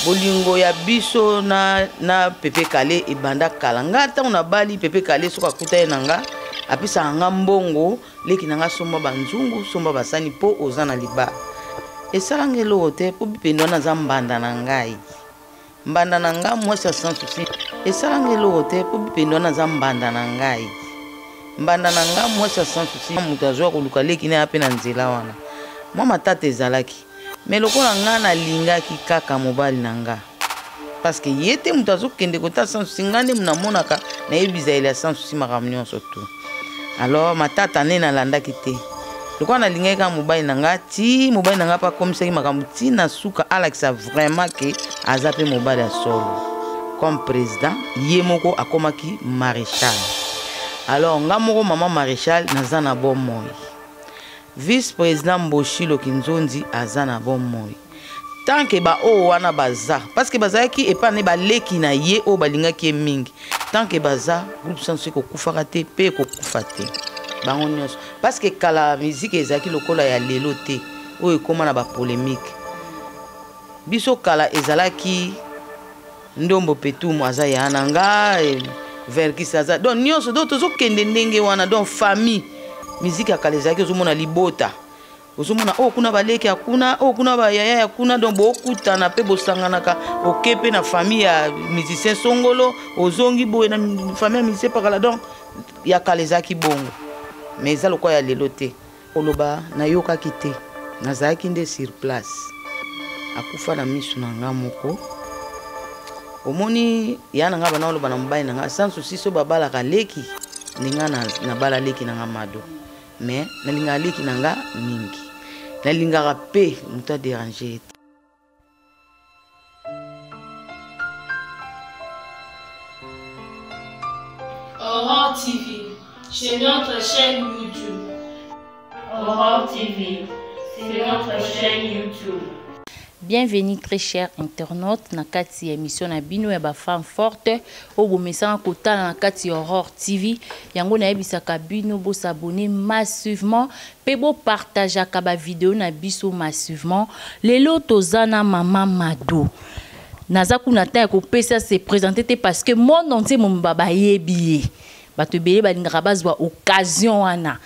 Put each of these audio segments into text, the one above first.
Bolingo ya biso na, na Pepe Kale ebanda kala. Nga ntango nabali Pepe Kale, soki akuta ye na nga, apesaka nga mbongo, leki na nga somba banzungu, somba basani mpo oza na libala. Esalanga eloko te mpo bipendo wana aza mbanda na ngai. Mbanda na nga mwasi ya sans souci. Esalanga eloko te mpo bipendo wana aza mbanda na ngai. Mbanda na nga mwasi ya sans souci. Moto azwa koluka leki na ye mpe na nzela wana. Mwa matata ezalaki. Mais lokola nga nalingaki kaka mobali na nga, parce que ye te moto azokende kota sans souci, nga nde namonaka nayebi bizaleli ya sans souci makambo nyonso tout. Alors matata nde nalandaki te, lokola nalingaki kaka mobali na nga, ti mobali na nga mpe akomisaki makambo ti na suka alakisa vraiment ke aza mpe mobali ya solo. Comme président ye moko akomaki maréchal. Alors nga moko mama maréchal naza na bomoi. Vice-président Mboshilo Kinzonzi aza na bomoi. Tant que ba oyo wana baza, parce que bazalaki epa ne baleki na ye oyo balingaki ye mingi. Tant que baza, groupe sans souci ekokufaka te pe ekokufa te. Bango nyonso. Parce que kala musique ezalaki lokola ya lelo te, oyo ekoma na ba polemique. Biso kala ezalaki Ndombo Petumu aza ya na nga, Verkis aza, donc nyonso, donc tozokende ndenge wana, donc famille. Musique ya kala ezalaki ozomona libota, ozomona oyo kuna baleki ya kuna, oyo kuna bayaya ya kuna, donc bokutana pe bosanganaka, oke pe na famille ya musicien songolo, ozongi boye na famille ya musicien pakala, donc ya kala ezalaki bongo, mais eza lokola ya lelo te. Koloba nayokaki te, nazalaki nde sur place. Akufa na misu na nga moko. Omoni ya na nga bana oloba na mobali na nga sans souci, so babalaka leki nde nga nabala leki na nga Mado, mais nalingaka leki na nga mingi, nalingaka pe moto aderange ye te. Aurore TV, c'est notre chaîne YouTube. Aurore TV, c'est notre chaîne YouTube. Bienvenue très chers internautes na kati ya émission na bino ya ba femmes fortes oyo bomesana kotala na kati ya Aurore TV. Yango nayebisaka bino bo s'abonner massivement pe bo partageaka ba video na biso massivement. Lelo toza na mama Mado. Naza kuna temps ya kopesa se présenter te parce que monde entier momba bayebi ye. Bato ebele balingaka bazwa occasion wana.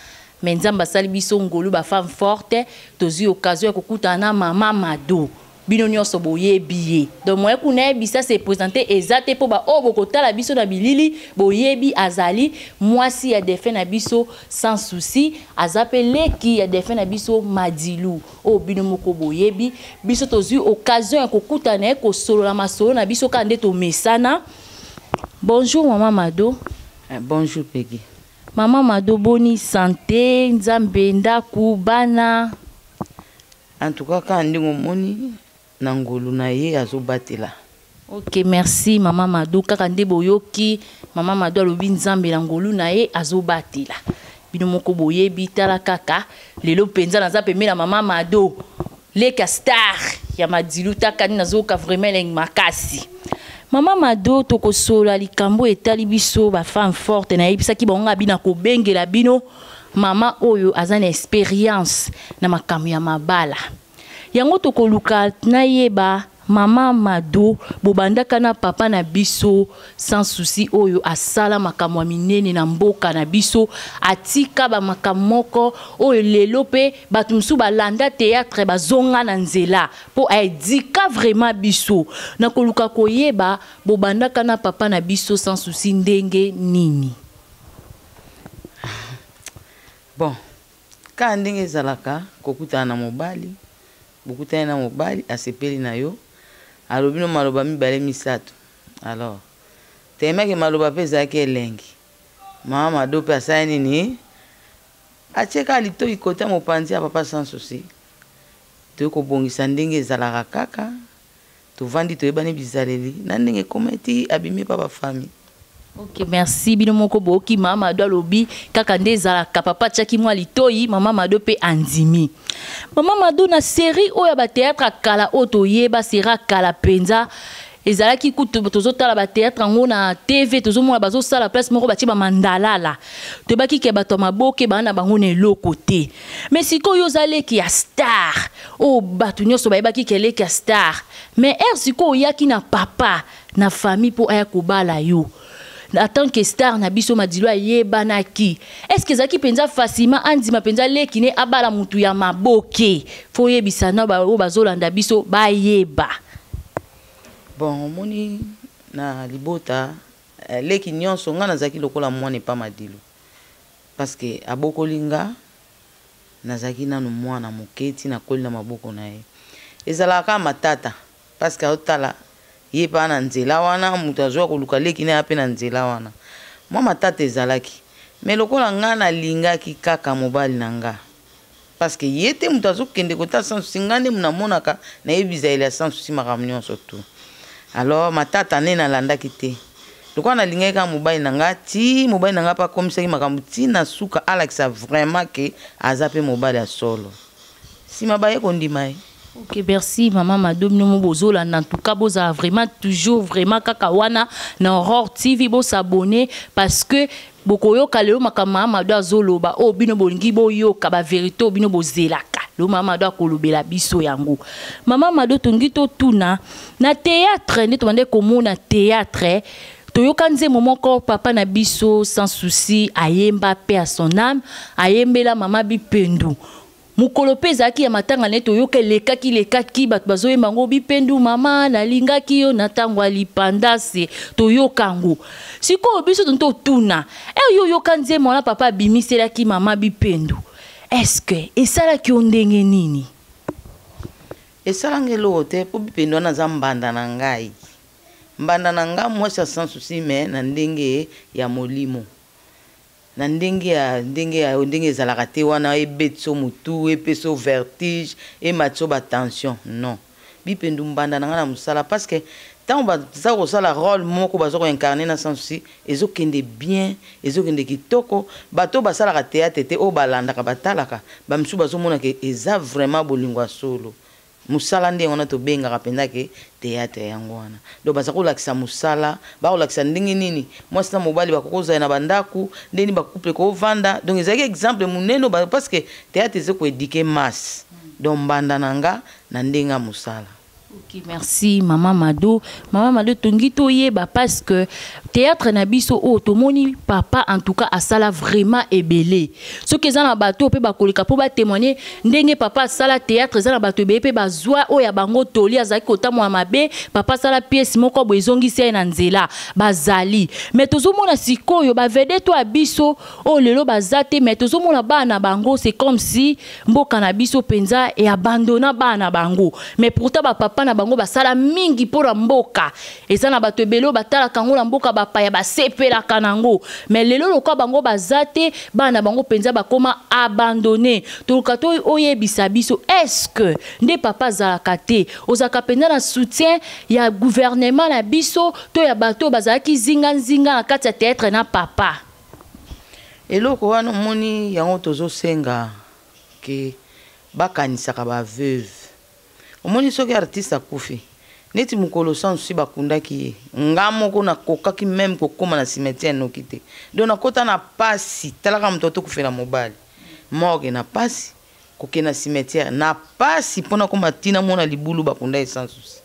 Mais Nzambe asali biso ngolu ba femme forte, tozwi occasion ya kokutana na mama Mado. Bino nyonso boyebi ye. Donc moyen kuna yebisa se présenter eza te po ba oyo bokotala biso na bilili boyebi azali mwasi ya défunt na biso sans souci, aza pe leki ya défunt na biso Madilu. Oyo bino moko boyebi, biso tozwi occasion ya kokutana na ye kosolola masolo na biso kaka nde tomesana. Bonjour maman Mado. Bonjour Peggy. Maman Mado, boni santé, Nzambe, ndaku, bana? En tout cas, quand ndenge omoni na ngolu na ye azobatela. Ok, merci maman Mado. Kaka nde boyoki maman Mado alobi Nzambe na ngolu na ye azobatela. Bino moko boyebi, tala kaka lelo penza naza pembeni na maman Mado. Leka star ya Madilu taka ni nazoka vraiment elengi makasi. Maman Mado, tokosola likambo etali biso ba femme forte, nayebisaki bango nga bina kobengela bino mama oyo aza na experience na makambo ya mabala. Yango tokoluka nayeba mama Mado, bobandaka na papa na biso sans souci oyo asala makambo ya minene na mboka na biso, atika ba makambo moko oyo lelo pe bato mosusu balanda théâtre bazonga na nzela po aedika vraiment biso. Na koluka koyeba bobandaka na papa na biso sans souci ndenge nini? Bon, kaka ndenge ezalaka kokutana na mobali, bokutani na mobali asepeli na yo, alobi no maloba mibale misato. Alors, tellement que maloba pe ezalaki elengi, mama Mado pe asali nini? Atie kaka litoyi kota mopanzi ya papa sans souci. Toye kobongisa ndenge ezalaka kaka, tovandi toyebani bizaleli na ndenge ekoma eti abimi epa ba famille. Ok, merci. Bino moko boyoki mama Mado alobi kaka nde ezalaka papa atiaki mwa litoyi, mama Mado pe andimi. Mama Mado, na série oyo ya ba théâtre ya kala oyo toyeba, série ya kala penza, Ezalaki kutu tozotala bateatre yango na TV, tozomona bazosala place moko batie bamandalala, toyebaki ke bato ya maboke baa na bango na eloko te. Mais sikoyo oza leki ya star oyo bato nyonso bayebaki ke leki ya star, mais ere sikoyo oyaki na papa na famille mpo aya kobala yo en tant que star na biso Madilu ayebanaki, est ce que ezalaki mpenza facilement andima mpenza leki ne abala mutu ya maboke? Fo oyebisa na oyo bazolanda biso bayeba. Bon, omoni na libota leki nyonso, nga nazalaki lokola mwana epa Madilu, parce que abokoli nga, nazalaki nanu mwana moke, ti nakoli na maboko na ye. Ezalaka kaka matata, parce que aotala ye mpe na nzela wana, moto azwa koluka leki na ye mpe na nzela wana, mwa matata ezalaki. Mais lokola nga nalingaki kaka mobali na nga, parce que ye te moto azokende kota Sans Souci, nga nde namonaka, nayebi bizaleli ya Sans Souci, makambo nyonso tu. Alors matata nde nalandaki te, lokola nalingaki kaka mobali na nga, ti mobali na nga mpe akomisaki makambo ti na suka, alakisa vraiment ke aza mpe mobali ya solo. Nsima baye kondima ye. Ok, merci Maman Mado. Bino mo bozolanda, en tout cas bozala vraiment toujours vraiment kaka wana na Aurore TV, bosabonner, parce que bokoyoka lelo makambo Mama Mado azoloba oyo bino bolingi boyoka, bavérité oyo bino bozelaka. Lelo Mama Mado akolobela biso yango. Mama Mado, tongi totuna na théâtre, nde tobande komona théâtre, toyoka nzembo moko papa na biso Sans Souci ayemba, mpe à son âme, ayembela mama Bipendu. Mokolo mpe ezalaki ya matanga na ye, toyoka elekaki lekaki, bato bazoyemba yango: "Bipendu mama, nalingaki yo na ntango ya lipandase." Toyoka yango. Sikoyo biso toni totuna e yo oyoka nzembo wana papa abimiselaki mama Bipendu, est-ce esalaki yo ndenge nini? Esalanga eloko te, mpo Bipendu wana aza mbanda na ngai, mbanda na nga, mwasi ya Sans Souci, mais na ndenge ya molimo, na ndenge ya ndenge ezalaka te wana ebeti so motu, epesi so vertige, emati so batension. Non, Bipendu mbanda na ngai na mosala, parce que ntango baza kosala rôle moko, baza koincarner na Sans Souci, ezokende bien, ezokende kitoko. Bato basalaka théâtre te, oyo balandaka, batalaka, bamisusu bazomona ke eza vraiment bolingo ya solo. Mosala ndenge wana tobengaka mpenza ke théâtre yango wana. Donc baza kolakisa mosala, bakolakisa ndenge nini mwasi na mobali bakoki kozala na bandako, ndenge nini bacouple kovanda. Donc ezalaki exemple monene, parce que théâtre eza koéduquer masse. Donc mbanda na nga na ndenge ya mosala. Ok, merci Maman Mado. Maman Mado, tongi toyeba, parce que théâtre na biso oyo tomoni papa en tout cas asala vraiment ebele. Soki eza na bato mpe bakoleka mpo batémoigner ndenge papa asala théâtre, eza na bato ebele mpe bazwa oyo ya bango toli. Azalaki kotambola mabe, papa asala pièce moko boye, ezongisi ye na nzela, bazali. Mais tozomona sikoyo bavedette oyo ya biso oyo lelo baza te, mais tozomona bana bango, c'est comme si mboka na biso mpenza eabandonna bana bango. Mais pourtant bapapa na bango basala mingi mpo na mboka. Eza na bato ebele oyo batalaka yango na mboka bapaya, basepelaka nango. Mais lelo lokola bango baza te, bana bango mpenza bakóma abandonné. Toluka to oyebisa biso, est ce que nde papa azalaka te, ozalaka mpenza na soutien ya gouvernement na biso to ya bato oyo bazalaki zinganzinga na kati ya théâtre na papa? Eloko wana omoni yango, tozosenga ke bakanisaka baveuve. Omoni, soki artiste akufi, neti mokolo Sans Souci bakundaki ye, nga moko nakokaki même kokóma na cimetière noki te. Donc nakota na pasi. Talaka, moto atokufela mobali, morgue na pasi, kokende na cimetière na pasi, mpona koma ntina mona libulu bakunda ye Sans Souci.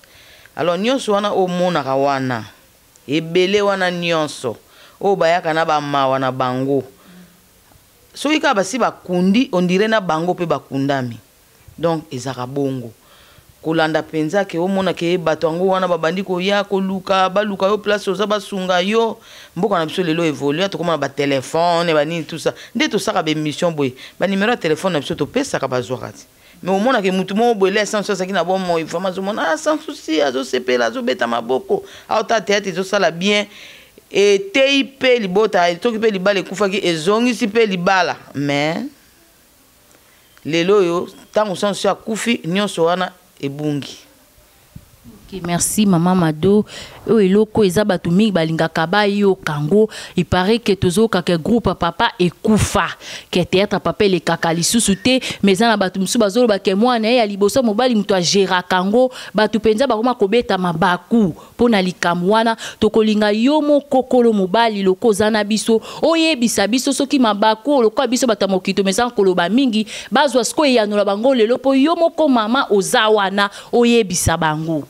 Alors nyonso wana omonaka wana, ebele wana nyonso oyo bayaka na bamawa na bango, soki kaka basi bakundi, on dirait na bango mpe bakundami. Donc ezalaka bongo. Kolanda mpenza ke omona ke bato yango wana babandi koya koluka, baluka yo place oza, basunga yo. Mboka na biso lelo évolue, tokóma na batelefone, banini, tout ça. Nde tosaka baémission boye, banimero ya telefone na biso topesaka, bazwaka ti. Mais omonake mutu moko boye le Sans Souci azalaki na bomoi vraiment, azomona ah, Sans Souci azosepela, azobeta maboko, aota théâtre ezosala bien, eteyi mpe libota, soki mpe libala ekufaki, ezongisi mpe libala. Mais lelo oyo, ntango Sans Souci akufi, nyonso wana ebungi. Ok, merci mama Mado. Oyo eloko eza bato mingi balingaka bayoka yango. Il paraît que tozoyoka ke groupe papa ekufa, ke théâtre papa elekaka lisusu te, mais eza na bato mosusu bazoloba ke mwana ye ya liboso mobali moto agéraka yango. Bato mpenza bakoma kobeta mabaku mpo na likambo wana. Tokolinga yo moko kolo mobali loko oza na biso, oyebisa biso soki mabaku oyo lokola biso bato ya mokili tomesana koloba mingi, bazwa sikoyo eyanola bango lelo, mpo yo moko mama oza wana oyebisa bango.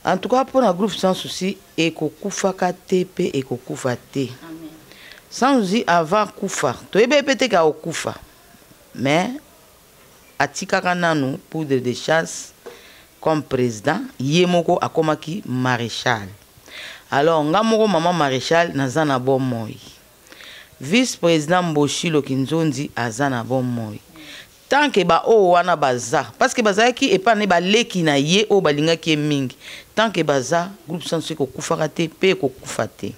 En tout cas, mpona groupe Sans Souci, ekokufaka te mpe ekokufa te. Sans Souci avant kufa, toyebi mpe te ka okufa, mais atikaka nanu Poudre de Chasse comme président. Ye moko akomaki maréchal. Alors nga moko mama maréchal naza na bomoi, vice président Mboshilo Kinzonzi aza na bomoi. Tant que baoyo wana baza, parce que bazalaki epai na ye, baleki na ye oyo balingaki ye mingi, tant que baza, groupe Sans Souci ekokufaka te mpe ekokufa te.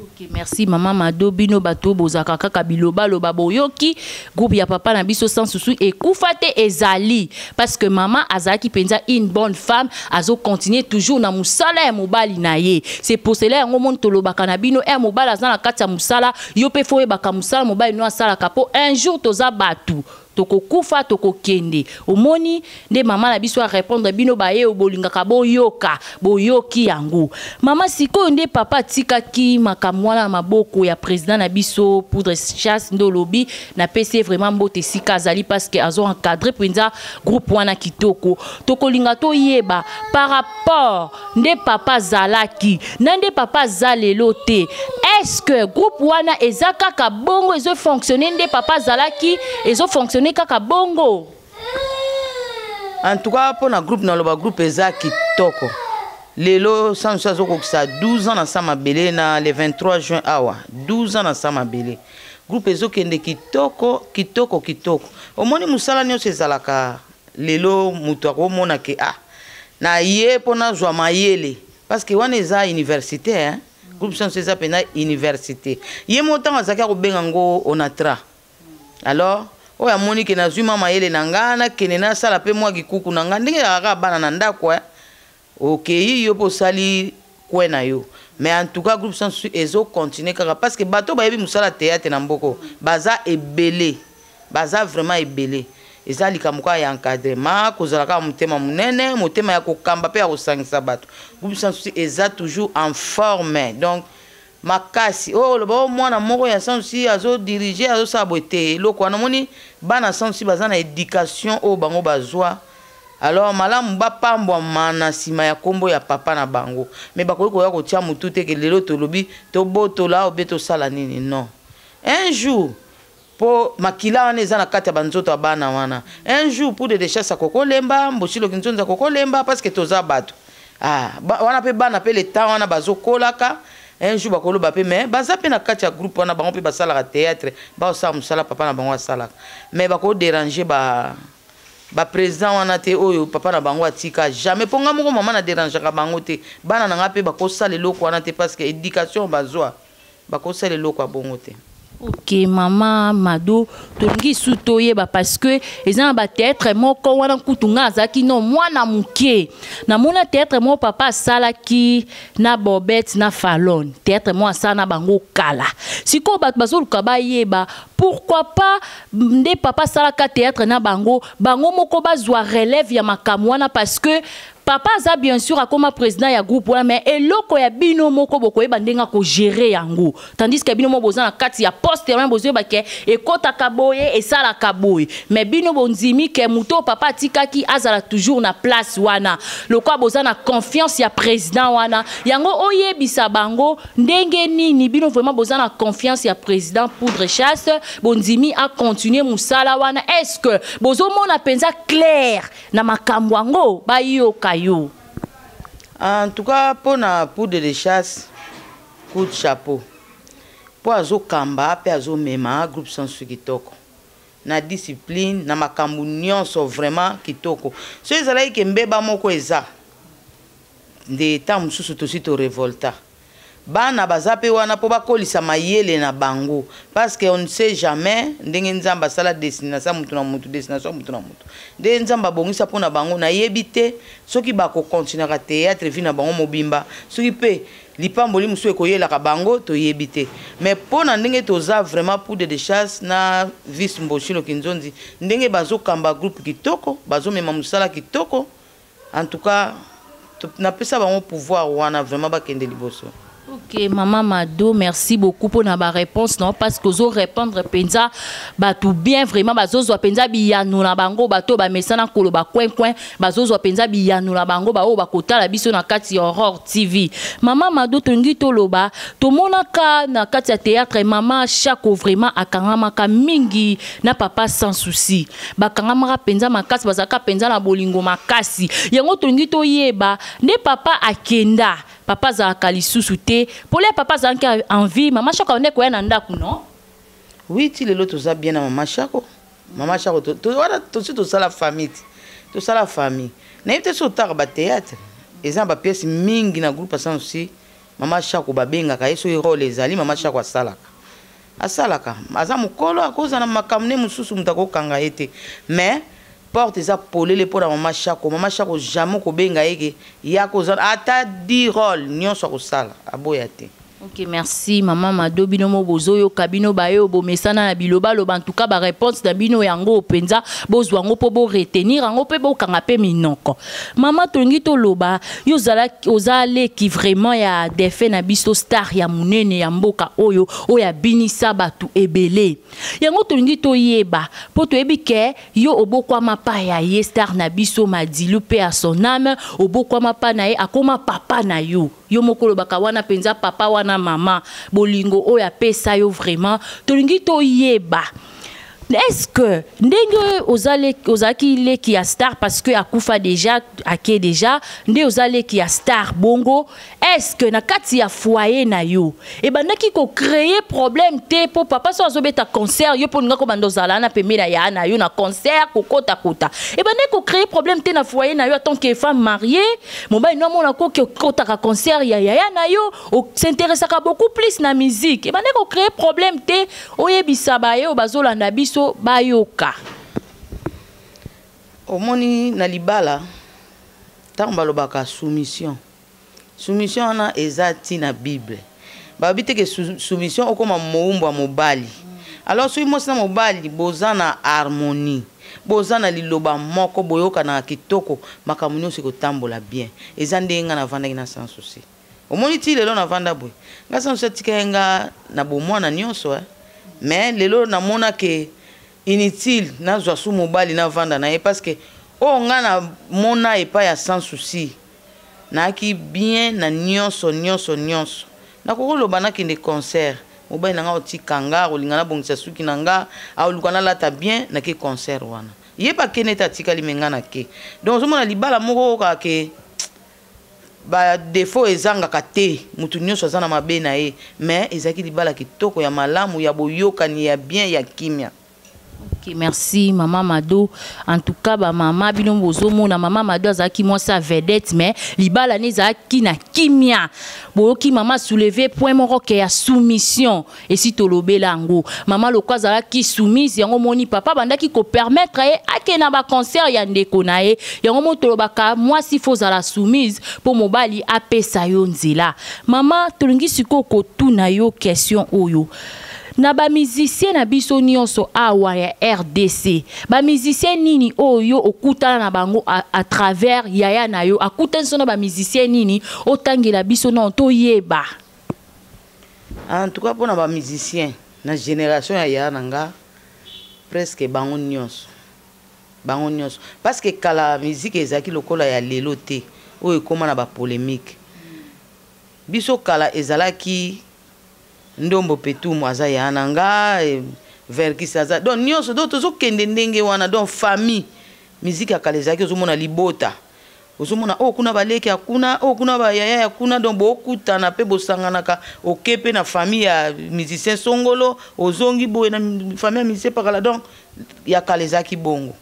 Ok, merci mama Mado. Bino bato bozalaka kaka bilobaloba, boyoki, groupe ya papa na biso Sans Souci ekufa te, ezali parce que mama azalaki mpenza une bonne femme, azocontinue toujours na mosala ya mobali na ye. C'est pour cela yango moni tolobaka na bino e mobali aza na kati ya mosala, yo mpe fo oyebaka mosala mobali no asalaka, mpo un jour toza bato tokokufa, tokokende. Omoni nde mama na biso arépondre bino baye oyo bolingaka boyoka, boyoki yango. Mama, sikoyo nde papa atikaki makambo wana na maboko ya président na biso Poudre Chasse, nde olobi napesi ye vraiment mbote esika azali, parce que azo encadre mpenza groupe wana kitoko. Tokolinga toyeba par rapport nde papa azalaki na nde papa aza lelo te, est-ce que groupe wana eza kaka bongo, ezofonctionne nde papa azalaki, ezofonctionne kaka bongo? En tout cas, mpona groupe, naloba groupe eza kitoko. Lelo Sans Souci azokokisa 12 ans na sa mabele na le 23 juin awa, 12 ans na sa mabele. Groupe ezokende kitoko, kitoko, kitoko. Omoni, mosala nyonso ezalaka lelo, moto akomona ke ah, na ye mpo nazwa mayele, parce que wana eza université, hein? Groupe Sans Souci eza mpenza université. Ye mo ntango azalaki akobenga ngo Onatra. Alors oyo amoni ke nazwi mwa mayele na nga, nakende nasala mpe mwa kikuku na nga ndenge ezalaka kaka bana na ndako, eh. Okei yo mpo osali kwe na yo. Mais en tout cas, groupe Sans Souci ezocontinue kaka, parce que bato bayebi mosala théâtre na mboko baza ebele, baza vraiment ebele. Eza likambo kaka ya encadrement, kozala kaka motema monene, motema ya kokamba mpe ya kosangisa bato. Groupe Sans Souci eza toujours en forme, donc makasi oyo oloba oyo mwana moko ya Sans Souci azodirige, azosala boye te. Eloko wana omoni, bana Sans Souci baza na éducation oyo bango bazwa. Alors malamu bapambwama na nsima ya nkombo ya papa na bango, mais bakoki koya kotia motu te ke lelo tolobi tobotola obe tosala nini. Non, un jour, mpo makila wana eza na kati ya banzoto ya bana wana, un jour Poudre de Chasse akokolemba, Mbosiloki Nzonzi akokolemba, parce que toza bato. Ah, ba, wana mpe bana mpe le temps wana bazokolaka, un jour bakoloba mpe, mais baza mpe na kati ya groupe wana, bango mpe basalaka théâtre, baosala mosala papa na bango asalaka, mais bakodérange ba baprésident wana te oyo papa na bango atika. Jamais, mpo nga moko mama na dérangeaka bango te. Bana na nga mpe bakosala eloko wana te, parce que éducation bazwa, bakosala eloko ya bongo te. Ok mama Mado, tolingi su toyeba, parce que eza na bathéâtre moko wana kutu nga azalaki no mwana moke, namona théâtre moko papa asalaki na Bobet na Falon, théâtre moko asala na bango kala. Sikoyo bato bazoluka bayeba pourquoi pas nde papa asalaka théâtre na bango, bango moko bazwa relève ya makambo wana, parce que papa aza bien sûr akoma président ya groupe wana, mais eloko ya bino moko bokoyeba ndenge akogérer yango, tandis que bino moko boza na kati ya poste wana, bozoyeba ke ekɔtaka boye, esalaka boye. Mais bino bondimi ke moto oyo papa atikaki azala toujours na place wana, lokola boza na confiance ya président wana. Yango oyebisa bango ndenge nini bino vraiment boza na confiance ya président Poudre Chasse, bondimi acontinue mosala wana? Est ce que bozomona mpenza clair na makambo yango? Bayoka yo. En tout cas, mpona Poudre de Chasse, coup de chapeau, mpo azokamba mpe azomema groupe Sans Souci kitoko, na discipline, na makambo nyonso, vraiment kitoko. So ezalaki ke mbeba moko eza nde ntango mosusu tosi torevolta. Bana baza pe wana po bakolisa mayele na bango parce que on ne sait jamais ndenge Nzambe asala destination ya mutu na mutu, destination ya mutu na mutu. Ndenge Nzambe abongisa po na bango nayebi te soki bako continuaka theatre vie na bango mobimba, soki pe lipamboli mosusu ekoyelaka bango toyebi te. Mais po na ndenge toza vraiment poudre de chasse na vice Mboshilo Kinzonzi ndenge bazokamba groupe kitoko, bazomema mosala kitoko. En tout cas, napesa bango pouvoir wana vraiment bakende liboso. Ok, Maman Mado, merci beaucoup pour la réponse. Non, parce que vous répondre penza, ba tout bien vraiment, ba zozo penza biyano na bango, ba to ba mesana kolo ba coin coin, ba zozo penza biyano na bango, ba o ba kota la biso na kati Aurore TV. Maman Mado tongi toloba, to monaka na kati ya théâtre Maman Chako vraiment akangamaka mingi na papa sans souci. Bakangamaka mpenza makasi, bazalaka mpenza na bolingo makasi. Yango tolingi toyeba nde papa akenda, papa azalaka lisusu te. Pole papa azalaki en vie, mama Chako abandaki koya na ndako, non? Oui, ti lelo toza bien na mama Chako. Mama Chako, wana tosi tosala famille ti. Tosala famille. Nayebi te soki otaka ba théâtre. Eza na ba pièces mingi na groupe sans souci. Mama Chako babengaka ye soki rôle ezali, mama Chako asalaka. Asalaka. Aza mokolo, akozala na makambo ne mosusu, moto akokanga ye te. Mais porte eza polele mpo na mama Chako. Mama Chako jamais okobenga ye ke ya kozala ata 10 rôle nyonso akosala, aboya te. Ok, merci maman Mado, bino mo bozoyoka bino bayo bomesana na biloba loba, en tout cas ba réponse na bino yango penza bozwa ngo po bo retenir yango pe bokanga pe minoko. Maman tolingi toloba yo zala ozale ki vraiment ya défunt na biso star ya munene ya mboka oyo oyo abinisa batu ebele. Yango tolingi toyeba po toyebi ke yo obokwama pa ya ye star na biso Madilu pe à son âme, obokwama pa na ye akoma papa na yo. Yo moko olobaka wana penza papa wana mama bolingo oyo apesa yo vraiment tolingi toyeba. Est-ce que ndenge ozalaki leki ya star parce que akufa déjà, ake déjà, nde oza leki ya star bongo, est-ce que na kati ya foyer na yo ebandaki ko créer problème te po papa so azobeta concert yo po ninga ko bando zala na pembeni ya na yo na concert kokota kota, ebandaki ko créer problème te na foyer na yo en tant que femme mariée, mobali no amona ko ke kotaka concert ya yaya na yo, o s'intéressaka beaucoup plus na musique, ebandaki ko créer problème te oyebisa ba yo bazolanda biso bayoka. Omoni na libala ntango balobaka soumission, soumission wana eza ti na Bible. Balobi te ke soumission okoma mowumbu ya mobali. Alors soki mwasi na mobali boza na harmonie, boza na liloba moko, boyokanaka kitoko, makambo nyonso ekotambola bien. Eza ndenge nga navandaki na sans souci. Omoni ti lelo navanda boye. Nga sans souci atika ye nga na bomwana nyonso, eh. Mais lelo namona ke inutile nazwa su mobali navanda na ye parce que oyo nga namona epai ya sans souci nayaki bien na nyonso nyonso nyonso. Nakoki koloba nakende concert, mobali na nga otika nga, akolinga nabongisa suki na nga, aoluka nalata bien, nake concert wana. Ye pa ke neti atikali me nga nake. Donc ozomona libala moko kaka ke ba défaut ezangaka te, mutu nyonso aza na mabe na ye, mais ezalaki libala kitoko ya malamu ya boyokani ya bien ya kimia. Ok, merci maman Mado. En tout cas ba mama bino bozomona maman Mado azalaki mwasi ya vedette mais libala ne ezalaki na kimia. Boyoki mama soulever point moko ke ya soumission esi tolobela yango. Mama lokwa azalaki soumise yango moni papa bandaki ko permettre ye ake na ba concert ya ndeko na ye. Yango mo tolobaka mwasi faut ozala soumise po mobali apesa yo nzela. Mama tolingi sikoyo kotuna yo question oyo. Na ba musicien na biso nyonso awa ya RDC, ba musicien nini oyo okutana na bango à travers yaya na yo, akutani so na ba musicien nini otangela biso non toyeba? En tout cas pona ba musicien na génération ya yaya na nga presque bango nyonso. Bango nyonso parce que kala musique ezalaki lokola ya lelo te oyo ekoma na ba polémique. Biso kala ezalaki Ndombo Petumu aza ya na nga, Verkis aza, donc nyonso, donc tozokende ndenge wana, donc famille musique ya kala ezalaki ozomona libota, ozomona oyo kuna baleki ya kuna, oyo kuna ba yaya ya kuna, donc bokutana pe bosanganaka, oke pe na famille ya musicien songolo, ozongi boye na famille ya musicien pakala, donc ya kala ezalaki bongo,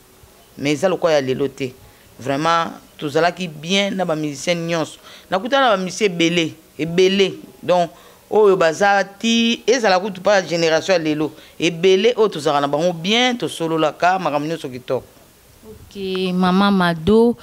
mais eza lokola ya lelo te. Vraiment tozalaki bien na ba musicien nyonso, nakutana na ba musicien ebele. Ebele donc oyo baza ti ezala kutu pa génération ya lelo, ebele oyo tozalaka na bango bien, tosololaka makambo nyonso kitoko. Ok, mama Mado,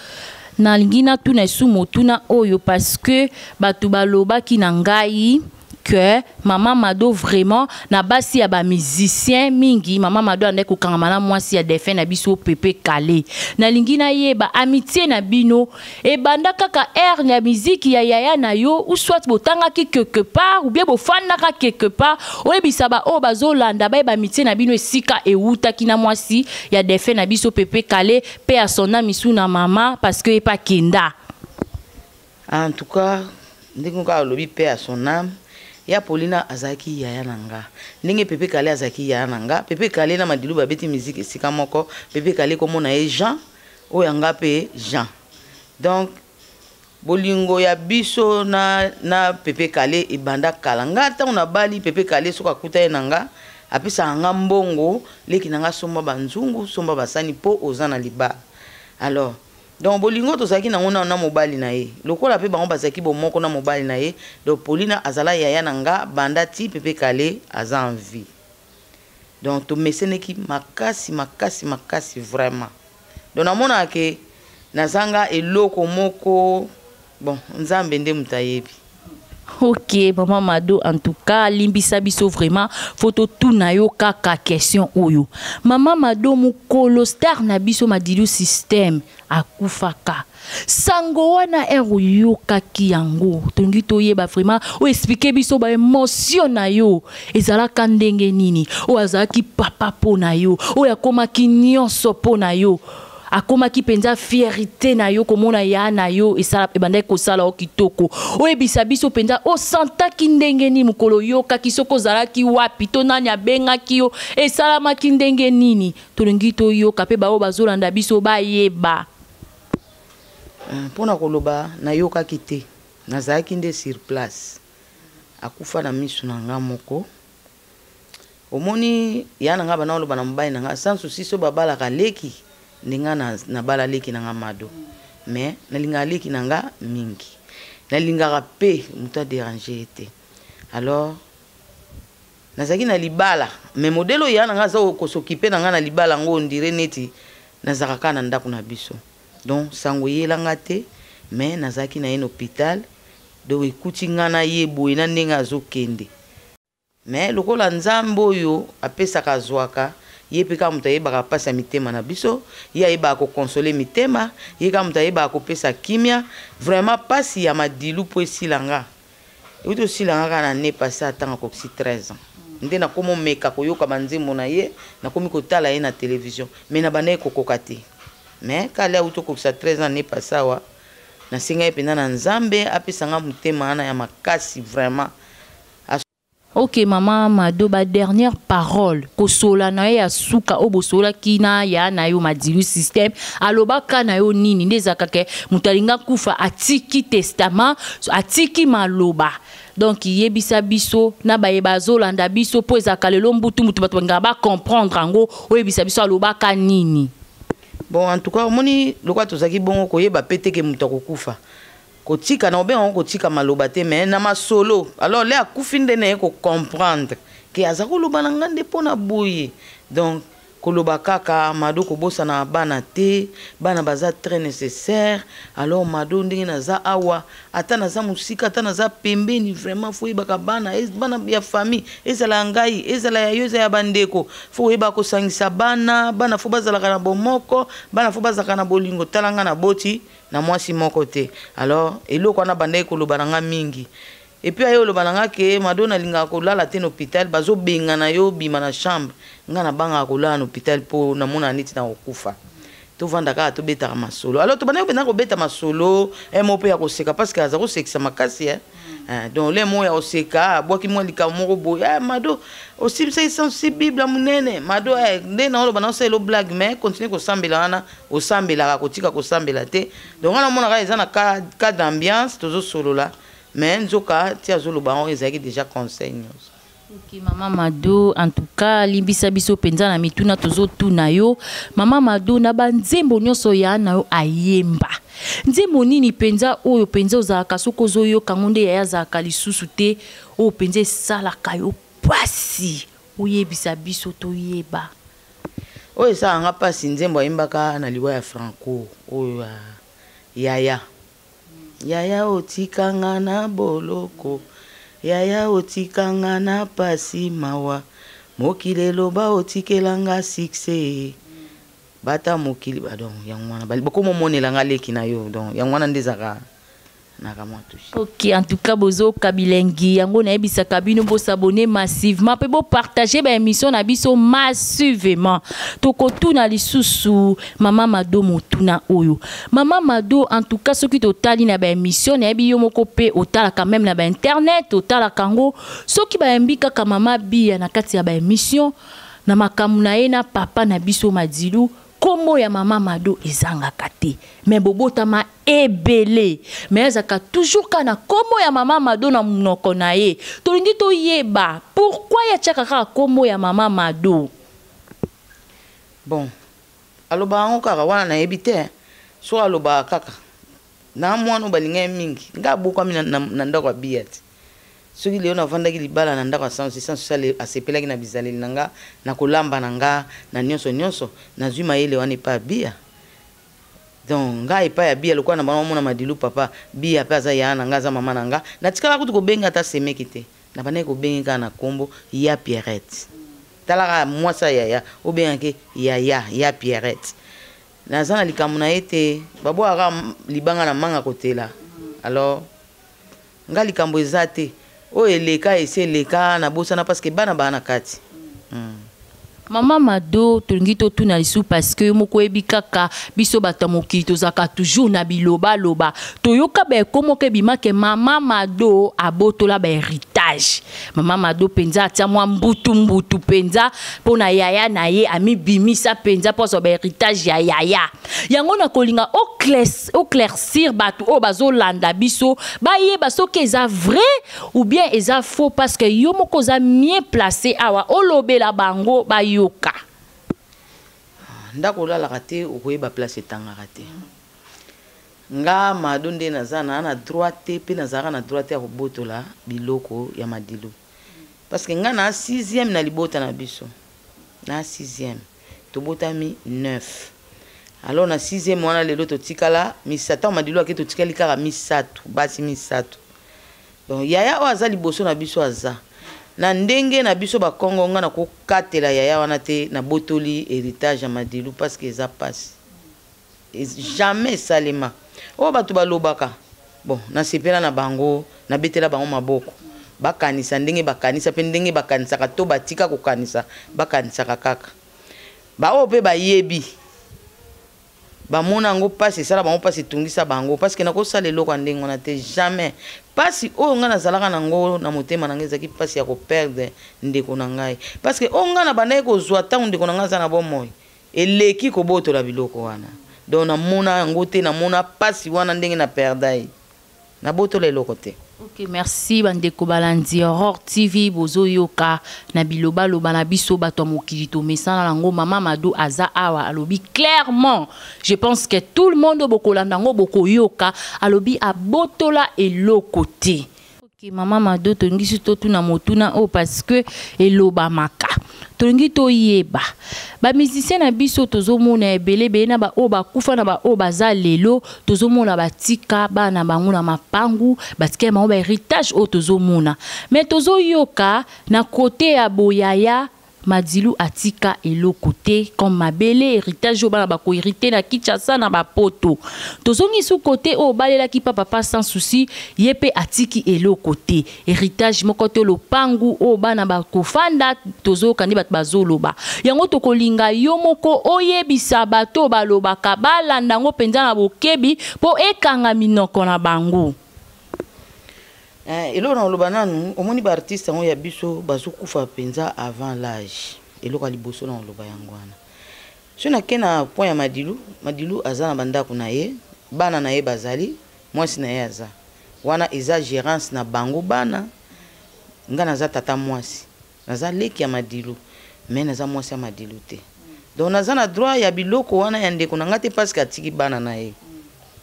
nalingi natuna esu motuna oyo parce que bato balobaki na ngai que mama Mado vraiment na basi ya bamusicien mingi, mama Mado andaki kokangama na mwasi ya défunt na biso Pepe Kale. Nalingi nayeba amitié na bino ebanda kaka aire ya miziki ya yaya na yo, ou soit botangaki quelque part, ou bien bofandaka quelque part. Oyebisa baoyo bazolanda, bayeba amitié na bino esika ewutaki na mwasi ya défunt na biso Pepe Kale, mpe ya sona misu na mama, parce que epa kenda. En tout cas, ndenge kaka alobi, paix à son âme, ya Polina azalaki yaya na nga ndenge Pepe Kale azalaki yaya na nga. Pepe Kale na Madilu babeti musique esika moko. Pepe Kale komona ye Jean, oyo ya nga mpe Jean. Donc bolingo ya biso na Pepe Kale ebanda kala. Nga ntango nabali, Pepe Kale soki akuta ye na nga, apesaka nga mbongo: "Leki na nga, somba banzungu, somba basani mpo oza na libala." Alors donc bolingo tozalaki nango na mobali na ye, lokola mpe bango bazalaki bomoko na mobali na ye. Donc Polina azala yaya na nga banda ti Pepe Kale aza en vie. Donc tomeseneki makasi, makasi, makasi vraiment. Donc namonaka ke nazanga eloko moko. Bon, Nzambe nde moto ayebi. Ok, mama Mado, en tout cas limbisa biso vraiment, faut totuna yo kaka question oyo. Mama Mado, mokolo star na biso Madilu Système akufaka, sango wana ere oyokaki yango, tolingi toyeba vraiment, oexpliquer biso baémotion na yo ezalaka ndenge nini. Oyo azalaki papa mpo na yo, oyo akomaki nyonso mpo na yo, akomaki mpenza fierté na yo, komona ya na yo ebandaki kosala yo kitoko. Oyebisa biso mpenza osantaki ndenge nini mokolo oyokaki, soki ozalaki wapi to nani abengaki yo, esalamaki ndenge nini. Tolingi toyoka mpe baoyo bazolanda biso bayeba. Mpona koloba nayokaki te, nazalaki nde sur place. Akufa na miso na nga moko. Omoni ya na nga bana oloba na mobali na nga sans souci, so babalaka leki ndenge nabala leki na nga Mado. Mais nalingaka leki na nga mingi, nalingaka mpe moto adéranger ye te. Alors nazalaki na libala, mais modèle oyo ya na nga aza kos'occuper na nga na libala yango, on dirait neti nazalaka kaka na ndako na biso. Donc sango eyelanga te, mais nazalaki na ye na hôpital. Donc ekuti nga na ye boye na ndenge azokende. Mais lokola Nzambe oyo apesaka azwaka, ye mpe kaka moto ayebaka mpasi ya mitema na biso, ye ayebaka koconsoler mitema, ye kaka moto ayebaka kopesa kimia. Vraiment mpasi ya Madilu mpo esila nga, euti osila nga kaka na ne passé, atanga akokisi 13 ans, nde nakomi omeka koyoka banzembo na ye, nakomi kotala ye na télévision, mais na banda ye kokoka te. Mais kale auti okokisa 13 ans ne passé awa, nasengai mpenza na Nzambe apesa nga motema wana ya makasi vraiment. Ok, mama Mado, ba dernière parole kosola na ye ya suka oyo bosolaki na ya na yo Madilu Système, alobaka na yo nini? Nde ezalaka ke moto alinga kufa atiki testament, atiki maloba. Donc yebisa biso na bayeba azolanda biso, mpo ezalaka lelo mbutu mutu bato balingaka bacomprendre yango. Oyebisa biso alobaka nini. Bon, en tout cas omoni lokola tozalaki bongo, koyeba mpe teke moto akokufa, kotika na obenga ngo kotika maloba te, mais na masolo. Alors le akufi nde na ye kocomprendre ke aza koloba na nga nde mpo na boye. Donc koloba kaka: "Mado, kobosana bana te, bana baza très nécessaire. Alors Mado, ndenge naza awa, ata naza mosika, ata naza pembeni, vraiment faut oyebaka bana, bana ya famille, ezala ya ngai, ezala ya yo, ezala ya bandeko, faut oyebaka kosangisa bana. Bana faut bazalaka na bomoko, bana faut bazalaka na bolingo. Tala nga na boti na mwasi moko te." Alors eloko wana bandaki koloba na nga mingi. Et puis aye oloba na nga ke: "Mado, nalingaka kolala te na hôpital, bazobengana yo, bima na chambre. Nga nabangaka kolala na hôpital mpo namona neti na kokufa. Tovanda kaka, tobetaka masolo." Alors tobandaki mpenza kobeta masolo mo mpe ya koseka, parce que aza kosekisa makasi, eh? Donc le mo ya koseka, abwaki mwa likambo moko boye: "Ah, Mado, osimbisaki sansi Bible monene. Mado, eh, nde naoloba naosalela blague, mais continue kosambela wana osambelaka, kotika kosambela te." Donc wana omonaka eza na cas d'ambiance, tozosolola, mais nzoka ti azoloba yango ezalaki déjà conseil nyonso. Ok mama Mado, en tout cas limbisa biso penza na mituna tozotuna yo. Mama Mado, na ba nzembo nyonso ya na yo ayemba, nzembo nini penza oyo penza ozalaka soki ozoyoka yango nde yaya azalaka lisusu te, oyo penza esalaka yo pasi? Oyebisa biso toyeba. Oyo esalaka nga pasi, nzembo ayembaka na liwa ya Franco, oyo ya yaya. Yaya otikanga na boloko, yaya otikanga na pasi mawa, mokili eloba otikelanga succès, bata mokili ba. Donc yango wana bokomomonela nga leki na yo. Donc yango wana nde ezalaka naka mwa touche. Ok, en tout cas bozoka bilengi yango. Nayebisaka bino bos'abonner massivement mpe bopartager baémission na biso massivement. Tokotuna lisusu mama Mado motuna oyo. Mama Mado, en tout cas soki totali na baémission, nayebi yo moko mpe otalaka même na bainternet, otalaka yango, soki bayambi kaka mama Biya na kati ya baémission na makambo na ye na papa na biso Madilu, kombo ya mama Mado ezangaka te. Me bobotama ebele, me azalaka toujours kaka na kombo ya mama Mado na monoko na ye. Tolingi toyeba pourquoi ye atiaka kaka kombo ya mama Mado. Bon, alobaka yango kaka wana, nayebi te soki alobaka kaka na mwana oyo balinga ye mingi. Nga abokwami na ndako ya Biya te. Soki lelo navandaki libala na ndako ya Sans Sans, asepelaki na bizaleli na nga, na kolamba na nga, na nyonso nyonso. Nazwi mayele wana epai ya Biya. Donc ngai epai ya Biya, lokola na bango omona Madilu, papa Biya mpe aza yaya na nga, aza mama na nga. Natikala kutu kobenga ata semeki te, na bandaki kobengi kaka na nkombo ya Pierrette. Talaka mwasi ya yaya, obengaki yaya ya Pierrette. Naza na likambo na ye te. Babwakaka libanga na manga kotela. Alors nga likambo eza te, oyo eleka esi eleka, nabosana parce que bana baa na kati. Mama Mado, tolingi totuna lisusu parce que yo moko oyebi kaka biso bato ya mokili tozalaka toujours na bilobaloba. Toyoka baekomoko ebimake mama Mado abotola bahéritage. Mama Mado mpenza atia mwa mbutu-mbutu mpenza mpo na yaya na ye, amibimisa mpenza mpo azwa bahéritage ya yaya. Yango na kolinga oéclaircir bato oyo bazolanda biso, bayeba soki eza vrai ou bien eza faux, parce que yo moko oza mieux placé awa olobela bango bayoka. Ndako olalaka te, okoyeba place etangaka te. Nga Mado nde naza na droit te, mpe nazalaka na droit te ya kobotola biloko ya Madilu, parce que nga na sixième na libota na biso, na sixième, tobotami neuf. Alors na sixième wana, lelo totikala misato. Ntango Madilu ake, totikali kaka misato, basi misato. Donc yaya oyo aza liboso na biso aza na ndenge na biso bakongo. Nga nakokatela yaya wana te nabotoli héritage ya Madilu, parce que eza pasi, jamais esalema. Oyo bato balobaka, bon, nasepela na bango, nabetela bango maboko. Bakanisa ndenge bakanisa mpe ndenge bakanisaka to batika kokanisa, bakanisaka kaka. Baoyo mpe bayebi, bamona yango mpasi, esala bango mpasi, etungisa bango, parce que nakosala eloko ya ndenge wana te, jamais. Mpasi oyo ngai nazalaka nango na motema na ngai ezalaki mpasi ya koperdre ndeko na ngai, parce que oyo ngai na bandaki kozwa ntango ndeko na ngai aza na bomoi eleki kobotola biloko wana. Donc namona yango te, namona mpasi wana ndenge na perda ye, nabotola eloko te. Ok, merci. Bandeko balandi Aurore TV, bozoyoka na bilobaloba na biso bato ya mokili tomesana nango. Mama Mado aza awa, alobi clairement, je pense que tout le monde bokolanda yango, bokoyoka, alobi abotola eloko te. Ok mama Mado, tolingi so totuna motuna oyo parce que elobamaka. Tolingi toyeba, bamusicien na biso tozomona ebele ebele na baoyo bakufa na baoyo baza lelo, tozomona batika bana bango na mapangu, batika bango bahéritage oyo tozomona. Mais tozoyoka na kote ya boyaya Madilu atika eloko te comme mabele, héritage oyo bana bakohériter na Kinshasa na bapoto. Tozongi su kote oyo balelaki pa papa Sans Souci, ye mpe atiki eloko te, héritage moko te, lopangu oyo bana bakofanda. Tozoyoka nde bato bazoloba yango. Tokolinga yo moko oyebisa bato oyo balobaka, balanda yango mpenza na bokebi mpo ekanga minoko na bango. Eloko na koloba nanu, omoni baartiste yango ya biso bazokufa mpenza avant l'âge. Eloko ya liboso na koloba yango wana. So nake na point ya Madilu, Madilu aza na bandako na ye, bana na ye bazali, mwasi na ye aza wana, eza gérance na bango bana. Nga naza tata mwasi. Naza leki ya Madilu, mais naza mwasi ya Madilu te. Donc naza na droit ya biloko wana ya ndeko na nga te, parce que atiki bana na ye.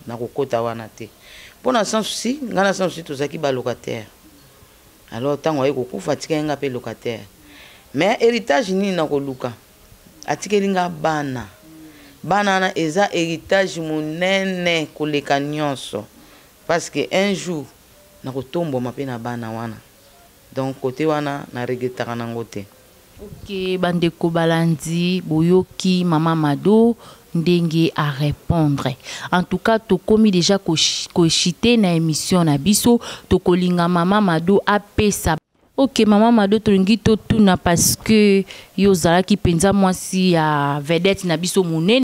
Nakokota wana te. Mpo na Sans Souci, nga na Sans Souci tozalaki ba locataire. Alors ntango aye kokufa, atikaki nga mpe locataire. Mais héritage nini nakoluka? Atikeli nga bana. Bana wana eza héritage monene koleka nyonso, parce que un jour nakotombwama mpe na bana wana. Donc côté wana na regrettaka nango te. Ok, bandeko balandi, boyoki mama Mado ndenge a répondre. En tout cas, tokomi déjà koshite na émission na biso. Tokolinga mama Mado apesa. Ok, mama Mado, tolingi totuna, parce que yo ozalaki mpenza mwasi ya vedette na biso monene.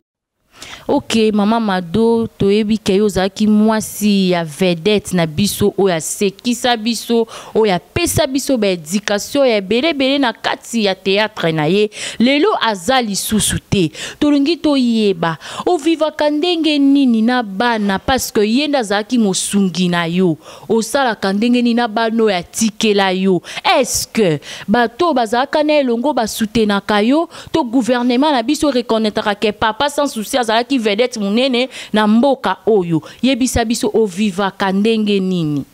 Ok, mama Mado, toyebi ke yo ozalaki mwasi ya vedette na biso oyo asekisa biso, oyo apesa biso baéducation ya ebele ebele na kati ya théâtre na ye. Lelo aza lisusu te. Tolingi toyeba ovivaka ndenge nini na bana, parce que ye nde azalaki mosungi na yo. Osalaka ndenge nini na bana oyo atikela yo? Est-ce que bato oyo bazalaka na elongo basoutenaka yo, to gouvernement na biso reconnaîtraka ke papa Sans Souci azalaki vedette monene na mboka oyo? Yebisa biso, ovivaka ndenge nini?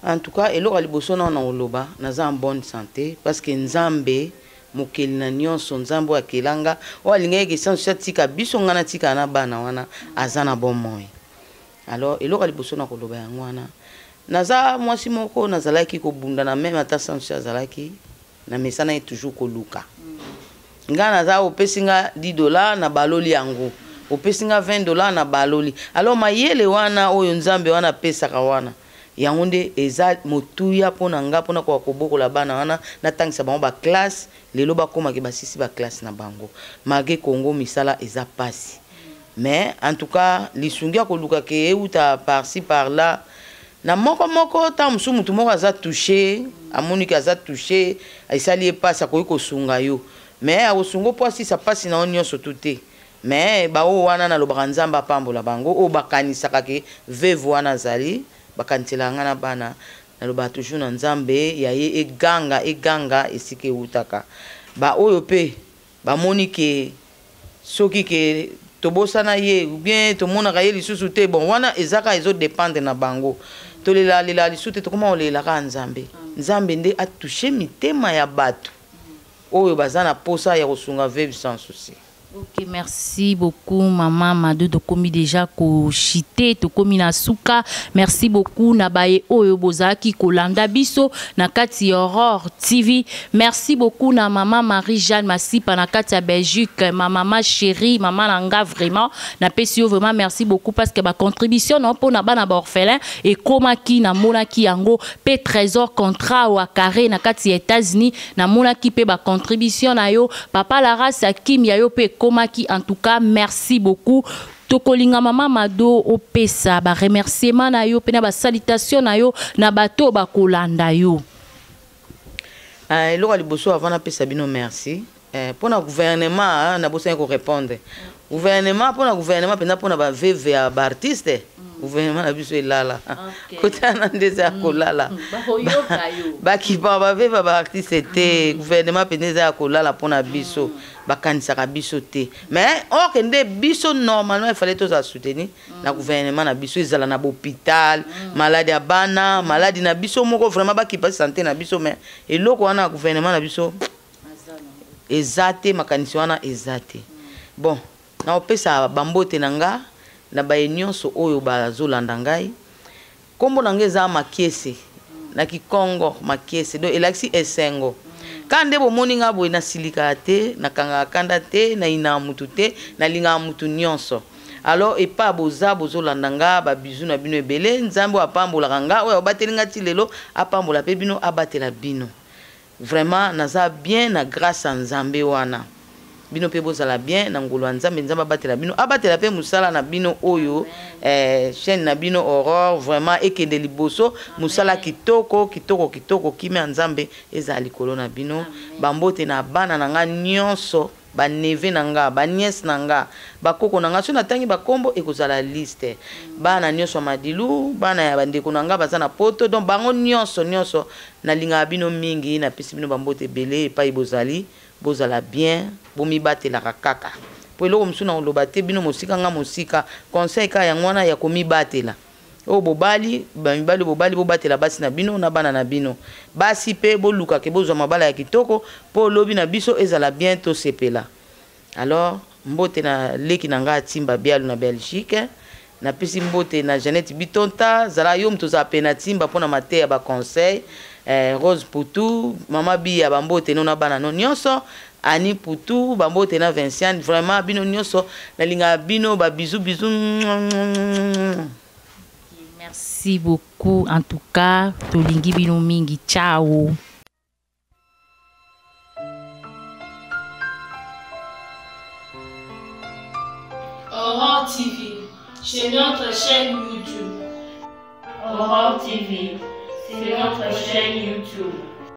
En tout cas, eloko ya liboso nao na koloba, naza en bonne santé, parce que Nzambe mokeli na nyonso, Nzambe oyo akelanga, oyo alingaki ke Sans Souci atika biso, ngai natikala na bana wana, aza na bomoi. Alors eloko ya liboso na koloba yango wana. Naza mwasi moko nazalaki kobunda na même ata Sans Souci azalaki na mesana ye toujours koluka. Ngai naza, opesi nga 10 $ na baloli yango, opesi nga 20 $ na baloli. Alors mayele wana oyo Nzambe wana apesaka wana, yango nde eza motuya mpo na nga, mpona koka kobokola bana wana, natangisa bango baclasse. Lelo bakomaki basisi baclasse na bango, malgré Congo misala eza pasi. Mais en tout cas, lisungi ya koluka ke euta par-ci par-là na moko moko, ntango mosusu motu moko aza touché, amoniki aza touché, esali ye mpasi, akoki kosunga yo. Mais akosunga mpo asisa mpasi na yo nyonso tu te. Mais baoyo wana nalobaka, Nzambe apambola bango oyo bakanisaka ke veuve wana azali, bakaniselaka ngai na bana. Nalobaka toujours na Nzambe ya ye, eganga eganga esika eutaka. Baoyo mpe bamoni ke soki ke tobosana ye ou bien tomonaka ye lisusu te, bon, wana eza kaka ezodépendre na bango. Tolelalela lisusu te, tokoma kolela kaka Nzambe. Nzambe nde atouche mitema ya bato oyo baza na posa ya kosunga veuve Sans Souci. Ok, merci beaucoup maman Mado. Tokomi déjà koshite, tokomi na suka. Merci beaucoup na baye oyo bozalaki kolanda biso na kati ya Aurore TV. Merci beaucoup na maman Marie-Jeanne Masipa na kati ya Belgique, ma maman chérie, maman nanga, vraiment napesi yo vraiment merci beaucoup, parce que ba contribution na mpona bana ba orphelin ekomaki, namonaki yango. Pe Trésor Contrat wa carré na kati ya États-Unis, namonaki pe ba contribution na yo. Papa Laras Akim, ya yo pe ekomaki. En tout cas, merci beaucoup. Tokolinga mama Mado opesa baremerciement na yo mpe na basalutation na yo na bato oyo bakolanda yo. Eloko ya liboso avant napesa bino merci, mpona gouvernement, nabosani korépondre gouvernement. Mpona gouvernement mpenza, mpona baveuve ya baartiste, gouvernement na biso elala kotana nde eza ya kolala. Bakipaka baveuve ya baartiste te. Gouvernement mpenza eza ya kolala mpona biso, bakanisaka biso te. Mais or que nde biso normalement efale tozala soutenir na gouvernement na biso, ezala na bahôpital, maladi ya bana, maladi na biso moko, vraiment bakipa santé na biso. Mais eloko wana ya gouvernement na biso eza te, makanisi wana eza te. Bon, naopesa bambote na nga na baye nyonso oyo bazolanda ngai. Nkombo na ngai eza Makiese, na Kikongo Makiese, donc elakisi esengo. Ka nde bomoni nga boye, nasilikaka te, nakangaka kanda te, nayinaka mutu te, nalingaka mutu nyonso. Alors epa boza bozolanda nga, babizu na bino ebele. Nzambe oyo apambolaka nga, oyo abateli nga ti lelo, apambola mpe bino, abatela bino. Vraiment naza bien na grâce ya Nzambe wana. Bino mpe bozala bien na ngolu ya Nzambe. Nzambe abatela bino, abatela mpe mosala na bino oyo, chaîne na bino Aurore, vraiment ekende liboso. Mosala kitoko, kitoko, kitoko. Kimia ya Nzambe ezala likolo na bino. Bambote na bana na nga nyonso. Baneve na nga, baniese na nga, bakoko na nga, soki natangi bakombo ekozala liste. Bana nyonso ya Madilu, bana ya bandeko na nga baza na poto, donc bango nyonso nyonso nalingaka bino mingi, napesi bino bambote ebele epai bozali, bozala bien, bomibatelaka kaka. Po eloko mosusu na koloba te, bino mosika nga mosika, conseil kaka yango wana ya komibatela. Oyo bobali, bamibali bobali bobatela basi na bino na bana na bino. Basi pe boluka ke bozwa mabala ya kitoko po lobi na biso ezala bien tosepela. Alors mbote na leki na nga Timba Bialu na Belgique. Napesi mbote na Jeannette Bitonta, zala yo moto ozala pene na Timba pona mateya ba conseil. Rose Putu, mama Biya ba mbote no na bana no nyonso. Annie Putu, ba mbote na Vinciane, vraiment bino nyonso nalingaka bino ba bisous bisous. Merci beaucoup en tout cas, tolingi bino mingi. Ciao. Aurore TV, c'est notre chaîne YouTube. Aurore TV, c'est notre chaîne YouTube.